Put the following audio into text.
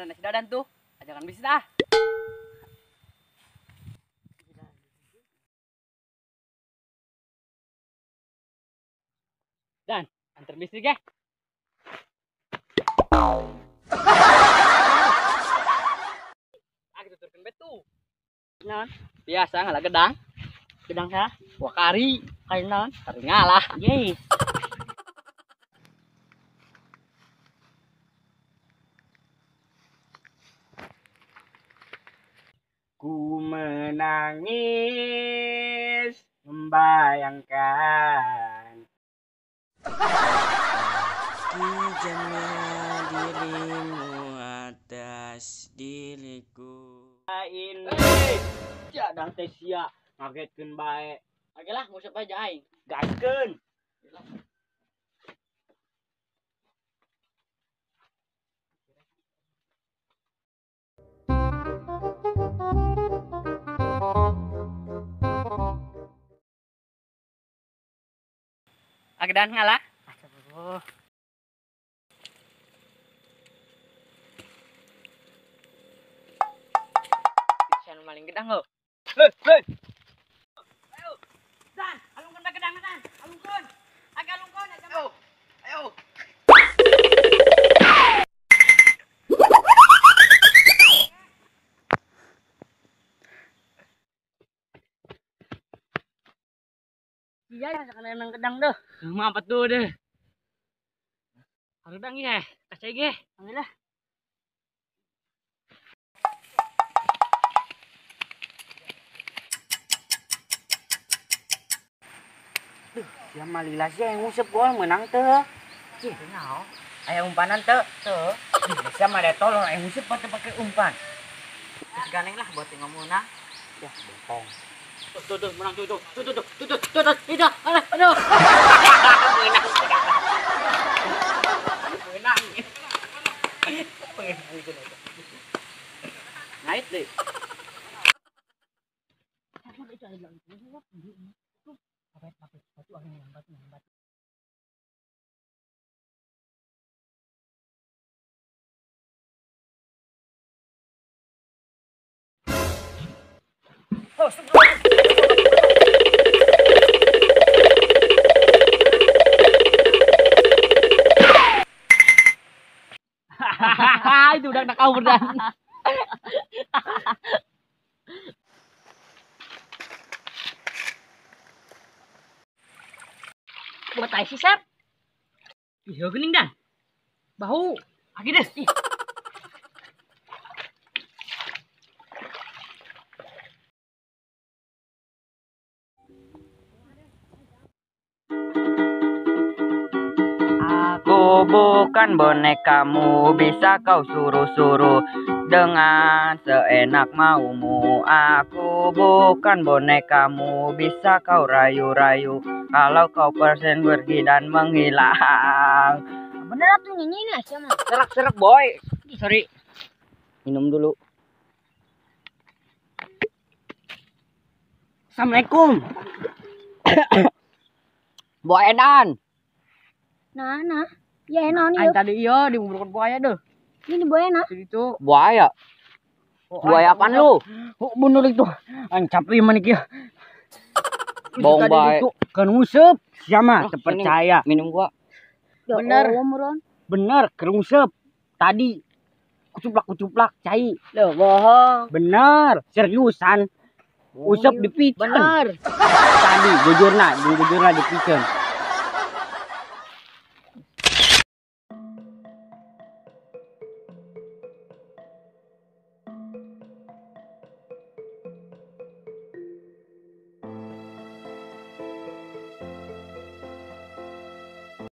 Beneran si Dadan tuh. Ajakan bisnis ah. Dan, antar bisnis ge. Ah, tuturkeun betu. Naon? Biasa ngalah gedang. Gedang saha? Wakari. Kari naon? Kari ngalah. Yeay. Ku menangis membayangkan kejamnya dirimu atas diriku. Ini jadang teh sia ngagetkeun bae. Oke lah, ngusap aja aing. Gaskeun. Agdan ngalah. Astagfirullah. Sian maling gedang lo. Hei, hei. Ayo. Dan, alungkeun bae gedang dan. Alungkeun. Ag alungkeun aja. Ayo. Ayo. Iya, karena emang gedang deh. Cuma apa tuh deh? Harus dang ya, kasih ge. Ambil lah. Duh, sia malila sia yang ngusep gol menang teu. Cih, naon? Aya umpanan teu? Teu. Sia mah tolong aya ngusep teu pake umpan. Geus ganeng lah buat ngomongan. Ya, bohong. Tuh, tuh, menang tuh, tuh, tuh, tuh, tuh, tuh, tuh, tuh, tidak, aduh, aduh, menang, menang, naik deh. Oh, itu udah nak kau berdan. Buat tai sih, Sep. Iya gening dan. Bau. Lagi deh. Aku bukan bonekamu, bisa kau suruh-suruh dengan seenak maumu. Aku bukan bonekamu, bisa kau rayu-rayu kalau kau persen pergi dan menghilang. Bener tuh nyanyi nih, siapa? Serak-serak boy. Sorry. Minum dulu. Assalamualaikum. Boy Edan. Nah, nah. Ya enak nih. Aing tadi iya dibuburkan buaya deh. Ini buaya nah. Itu buaya. Oh, buaya apaan lu? Oh, bener itu. Aing capek mana kieu. Bohong bae. Kan nguseup siapa terpercaya. Minum gua. Bener. Bener, kerungsep. Tadi kucuplak-kucuplak cai. Loh, bohong. Bener, seriusan. Usep dipicen. Bener. Tadi jujurna dipicen.